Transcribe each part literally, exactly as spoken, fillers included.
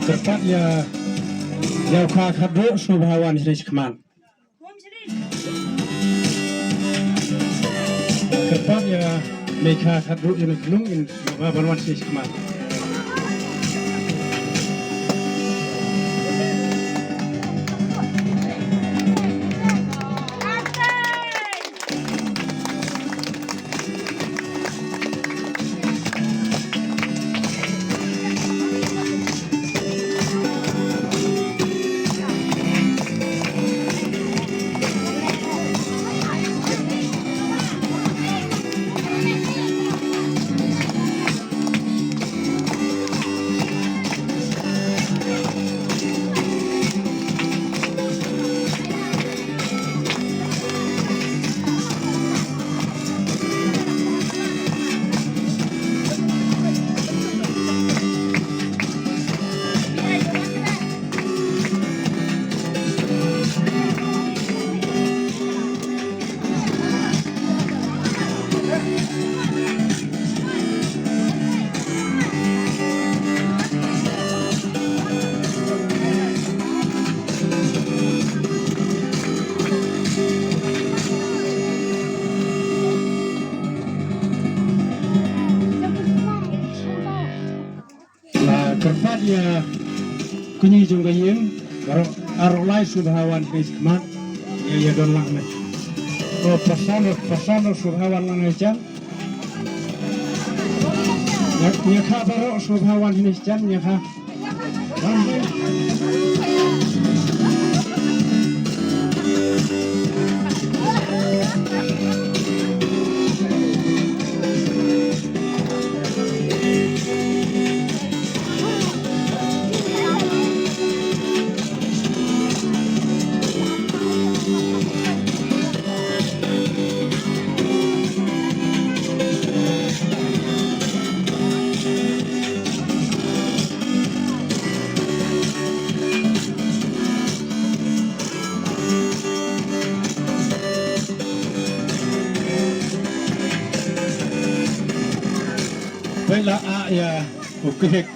Kyrpad ïa, ïa u kha khadduh sngewbha wan sha khmat. Kyrpad ïa mei kha khadduh ïa mei khnong in sngewbha ban wan sha khmat. La kyrpad ïa kñi jong ka ïing baroh, arwei lai sngewbha wan sha khmat. Ïa, ïa don lang ne. O, pasan, pasan sngewbha wan lang ne jan. Ïa, ïa kha baroh sngewbha wan sha jan ïa kha. Peit la, ah, ïa u klik.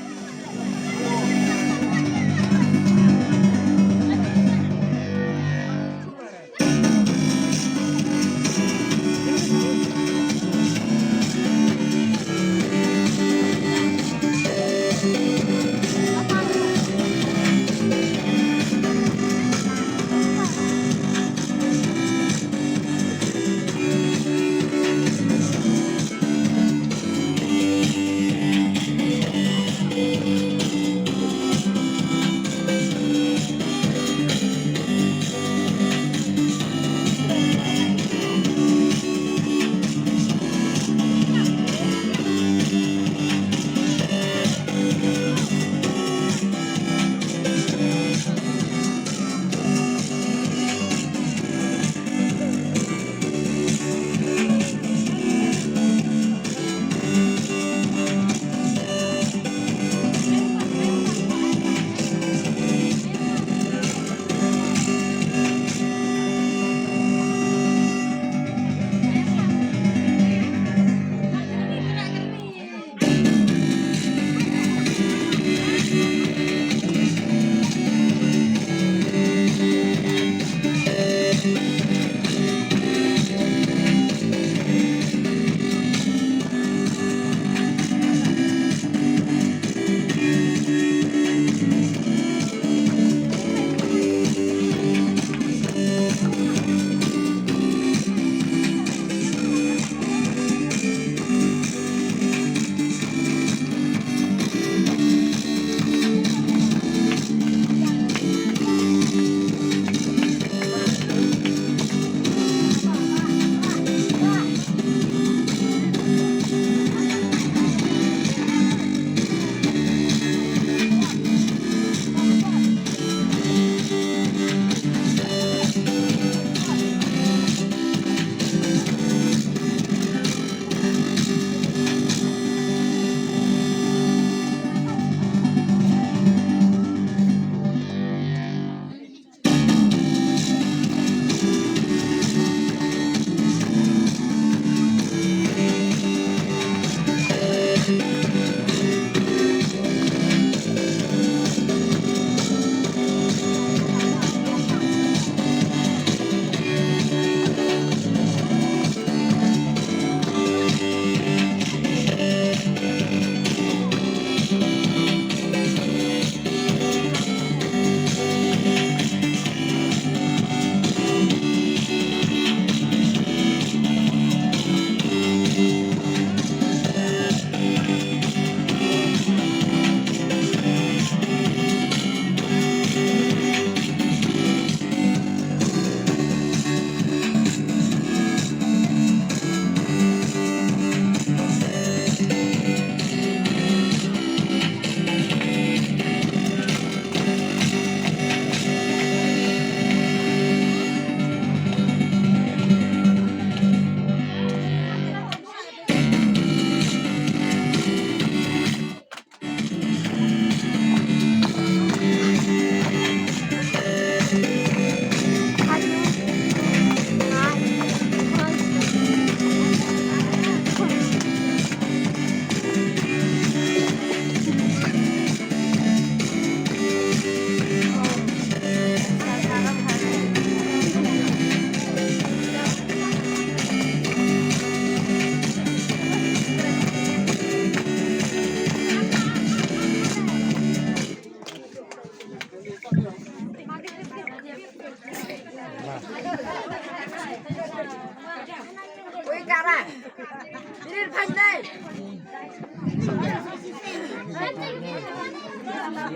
Te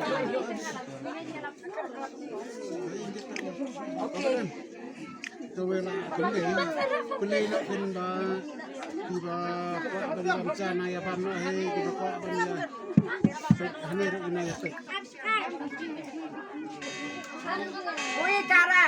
wei la kynlei, kynlei la phin ba, phi ba kwah ban ïa bam cha na ïa bam noh hi, phi ba kwah ban ïa peit hangne ruh na ïa peit. Ui, Tara.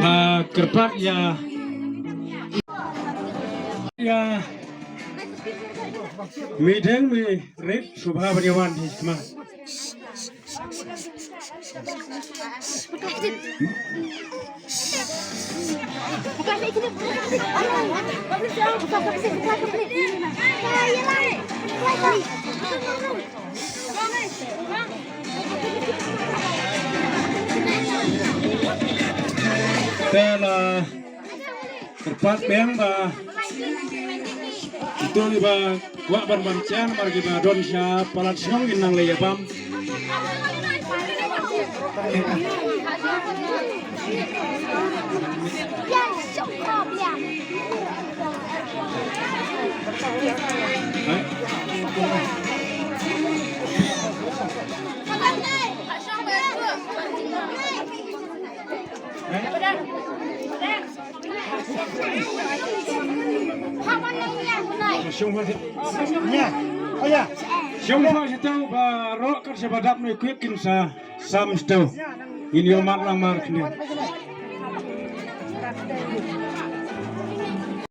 Ba kyrpad ïa, ïa, mi dang mi rit sngewbha ban ïa wan hi sma. Te la kyrpad biang ba kito kiba kwah ban bam cha namar kiba don sha palat shnong kin nang leit ïa bam. Shong pha sha, shong pha sha taw baroh kat shaba dap ne quick kin sa sam sha taw. Ngin ïoh mad lang mar khyndiat.